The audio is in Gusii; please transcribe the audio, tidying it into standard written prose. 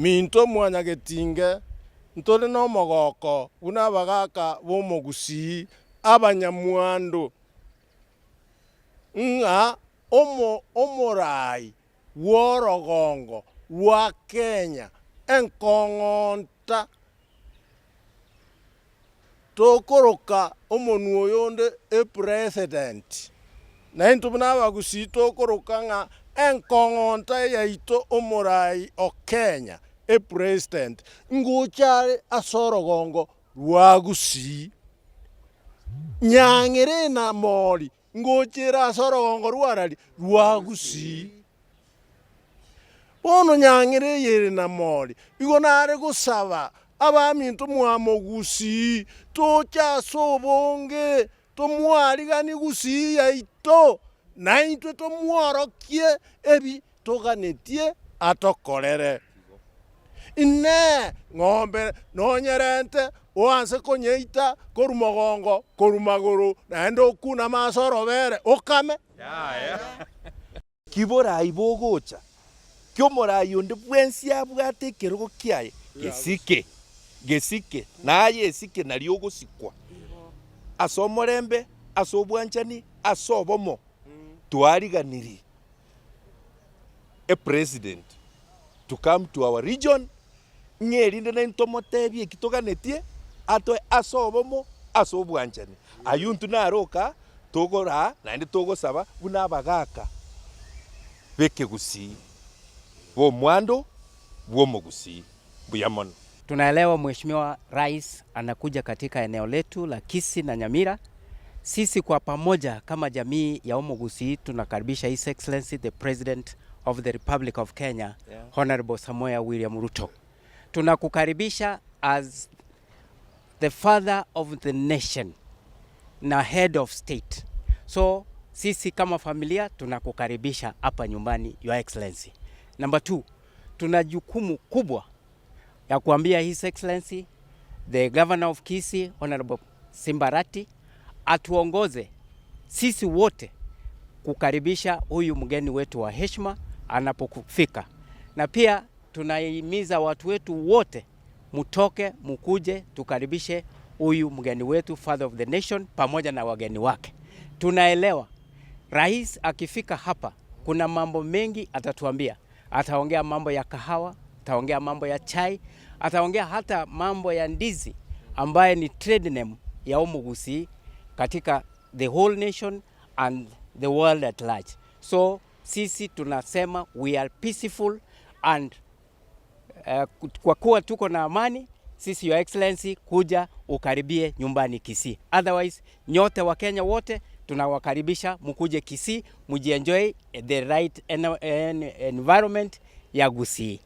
Minto mwanyagetinge, ntore nomogoko buna abagaaka b'omogusii abanyamwando, ng'a omoraai bw'orogongo rwa Kenya enkong'onta Tokoroka omonwa oyonde epresident, naintwe buna abagusii tokoroka ng'a enkong'onta yaito omorai o Kenya epresident ngocha are ase orogongo rwa Gusii. Nyang'era enamori ngocha ere ase orogongo rwarari rwa Gusii. Bono nyang'era eye ere namori, igo nare gosaba abaminto mwamogusii, toche ase obonge, tomwariganie gusii yaito, naintwe tomworokie ebi toganetie atokorere. Inee! Ng'ombe nonyerente oanse konyeita korwa mogongo korwa magoro, naende okuname ase orobere okame? Ki borai bogocha? Ki omorai onde bwensi abwate ekerogo kiaye? Gesike, gesike, na aye esike nario ogosikwa. Ase omorembe, ase obwanchani, ase obomo, twariganirie epresident to come to our region ng'a erinde naintwe tomotebie eki toganetie, atoe ase obomo, ase obwanchani. Ayio intwe naroka togoraa naende togosaba buna abagaka b'ekegusii, b'omwando bw'omogusii. Mbuya mono. Tunaelewa Mheshimiwa Rais anakuja katika eneo letu la Kisii na Nyamira. Sisi kwa pamoja kama jamii ya Omogusii tunakaribisha His Excellency the President of the Republic of Kenya, Honorable Samoei William Ruto. Tunakukaribisha as the father of the nation na head of state. So sisi kama familia tunakukaribisha hapa nyumbani, Your Excellency. Number two, tuna jukumu kubwa ya kuambia His Excellency the Governor of Kisii Honorable Simba Arati atuongoze sisi wote kukaribisha huyu mgeni wetu wa heshima anapofika, na pia tunahimiza watu wetu wote mtoke mukuje tukaribishe huyu mgeni wetu father of the nation pamoja na wageni wake. Tunaelewa rais akifika hapa kuna mambo mengi atatuambia. Ataongea mambo ya kahawa, ataongea mambo ya chai, ataongea hata mambo ya ndizi ambaye ni trade name ya Omogusii katika the whole nation and the world at large. So sisi tunasema we are peaceful and kwa kuwa tuko na amani, sisi Your Excellency, kuja ukaribie nyumbani Kisii. Otherwise nyote wa Kenya wote tunawakaribisha mkuje Kisii mujienjoy the right environment ya Gusii.